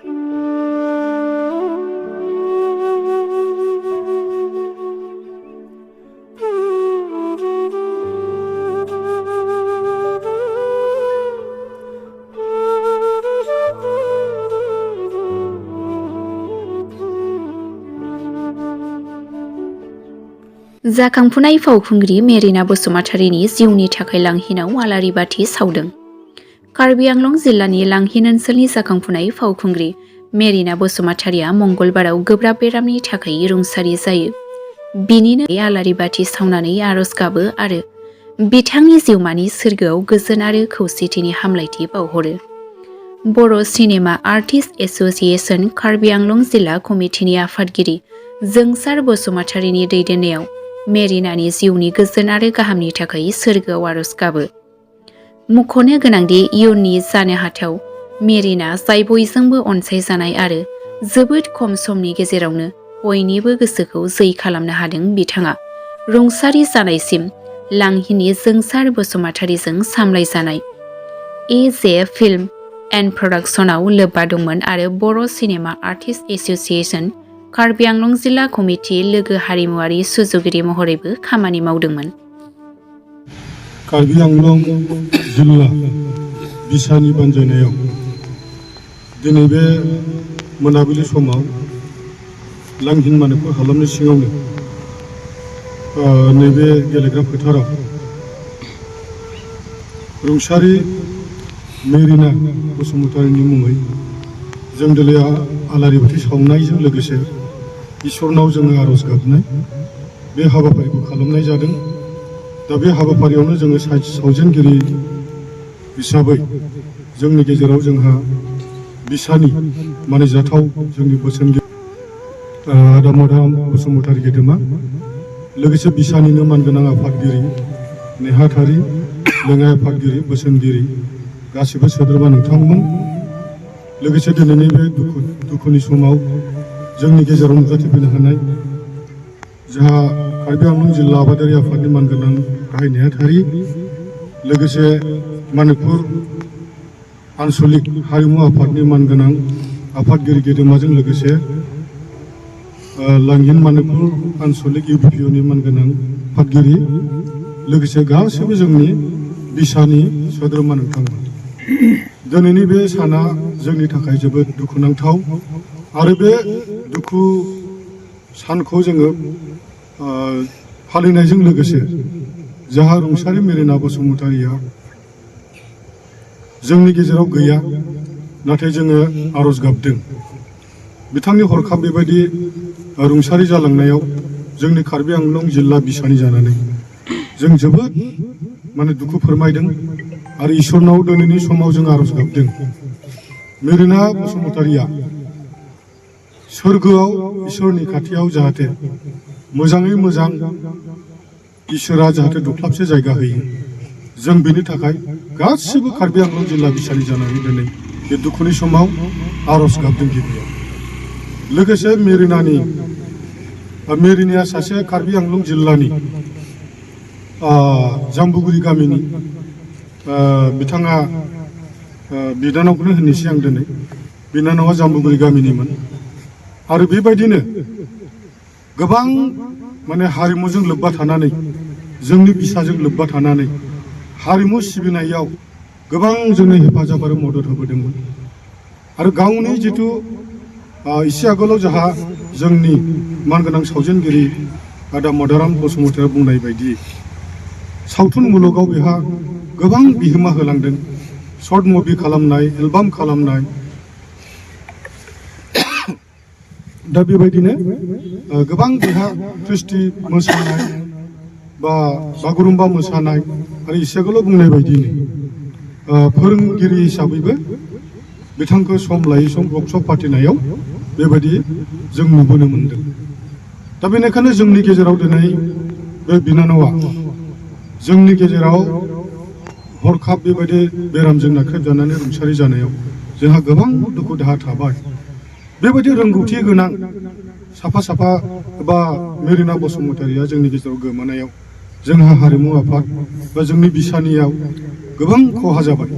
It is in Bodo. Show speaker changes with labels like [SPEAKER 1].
[SPEAKER 1] जाखांफुनाय फावखुंग्रि मेरिना बसुमतारीनि जिउनि थाखाय लांहिनाव आलारि बाथि सावदों। कार्बि आंलं जिल्लानि लांहिन ओनसोलनि जाखांफुनाय फावखुंग्रि मेरिना बसुमतारीया मंगलबाराव गोब्राब बेरामनि थाखाय रुंसारि जायो। बिनिनो आलारि बाथि सावनानै आरज गाबो आरो बिथांनि जिउमानि सोरगोआव गोजोन आरो खौसेथिनि हामलायथि बावहरो। Bodo' cinema artist association Karbi Anglong जिल्ला कमिटिनि आफादगिरि जोंसार बसुमतारीनि दैदेननायाव मेरिनानि जिउनि गोजोन आरो गाहामनि थाखाय सोरगोआव आरज गाबो। मुंख'नो गोनांदि इयुननि जानो हाथाव मेरिना जाय बयजोंबो अनसायजानाय आरो जोबोद खम समनि गेजेरावनो बयनिबो गोसोखौ जै खालामनो हादों। बिथाङा रुंसारि जानायसिम लांहिनि जोंसार बसुमतारीजों सामलायजानाय ए.जे. फिल्म एन्ड प्रडाक्शनाव लोब्बा दंमोन आरो Bodo' cinema artist association Karbi Anglong जिल्ला कमिटि लोगो हारिमुवारि सुजुगिरि महरैबो खामानि मावदोंमोन।
[SPEAKER 2] कार्बि आंलं जिल्ला बिसानि बानजायनायाव दिनै बे मोनाबिलि समाव लांहिन मानेकफुर हालामनि सिङावनो नैबे गेलेग्रा फोथाराव रुंसारि मेरिना बसुमतारीनि मुङै जों दिनै आलारि बाथि सावनायजों लोगोसे इसोरनाव जोङो आरज गाबनाय बे हाबाफारिखौ खालामनाय जादों। दा बे हाबाफारियावनो जोङो सावजेनगिरि हिसाबै जोंनि गेजेराव जोंहा बिसानि मानिजाथाव जोंनि बोसोनगिरि आदा मदाराम बसुमतारी गेदेमा, लोगोसे बिसानिनो मानगोनां आफादगिरि नेहाथारि लेङाइ आफादगिरि बोसोनगिरि गासिबो सोद्रोमा नोंथांमोन, लोगोसे दिनैनि बे दुखुनि समाव जोंनि गेजेराव नुजाथिफैनो हानाय जोंहा कार्बि आंलं जिल्ला आबादारि आफादनि मानगोनां गाहाय नेहाथारि, लोगोसे मानिकपुर आनसलिक हारिमु आफादनि मानगोनां आफादगिरि गेदेमाजों लोगोसे लांहिन मानिकपुर आनसलिक इउपिपिअनि मानगोनां आफादगिरि, लोगोसे गासैबो जोंनि बिसानि सोद्रोमा नोंथांमोन। दिनैनि बे साना जोंनि थाखाय जोबोद दुखुनांथाव आरो बे दुखु सानखौ जोङो फालिनायजों लोगोसे जोंहा रुंसारि मेरिना बसुमतारीया जोंनि गेजेराव गैया, नाथाय जोङो आरज गाबदों बिथांनि हरखाब बेबायदि रुंसारि जालांनायाव जोंनि कार्बि आंलं जिल्ला बिसानि जानानै जों जोबोद दुखु फोरमायदों आरो इसोरनाव दिनैनि समाव जों आरज गाबदों मेरिना बसुमतारीया सोरगोआव इसोरनि खाथियाव जाहाथे मोजाङै मोजां इसोरा जाहाथे दख्लाबसे जायगा होयो। जों बेनि थाखाय गासिबो कार्बि आंलं जिल्ला बिसानि जानानै दिनै बे दुखुनि समाव आरज गाबदों गिबियाव। लोगोसे मेरिनाया सासे कार्बि आंलं जिल्लानि जाम्बुगुरि गामिनि बिथाङा बिनानावखौनो होननोसै आं दिनै। बिनानावा जाम्बुगुरि गामिनिमोन आरो बेबायदिनो गोबां हारिमुजों लोब्बा थानानै जोंनि बिसाजों लोब्बा थानानै हारिमु सिबिनायाव गोबां जोंनो हेफाजाब आरो मदद होबोदोंमोन आरो गावनि जिथु एसे आगोलाव जोंहा जोंनि मानगोनां सावजेनगिरि आदा मदाराम बसुमतारीया बुंनाय बायदि सावथुन मुलुगाव बेहा गोबां बिहोमा होलांदों। शर्ट मुभि खालामनाय, एलबाम खालामनाय, दा बेबायदिनो गोबां बेहा ख्रिस्टि मोसानाय बा बागुरुम्बा मोसानाय आरो एसे आगोलाव बुंनाय बायदिनो फोरोंगिरि हिसाबैबो बिथांखौ सम लायै सम वर्कशप फाथिनायाव बेबायदि जों नुबोनो मोन्दों। दा बेनिखायनो जोंनि गेजेराव दिनै बे बिनानावा जोंनि गेजेराव हरखाब बेबायदि बेरामजों नाख्रेबजानानै रुंसारि जानायाव जोंहा गोबां दुखु दाहा थाबाय। बेबायदि रोंगौथि गोनां साफा बा मेरिना बसुमतारीया जोंनि गेजेराव गोमानायाव जोंहा हारिमु आफाद बा जोंनि बिसानियाव गोबां खहा जाबाय।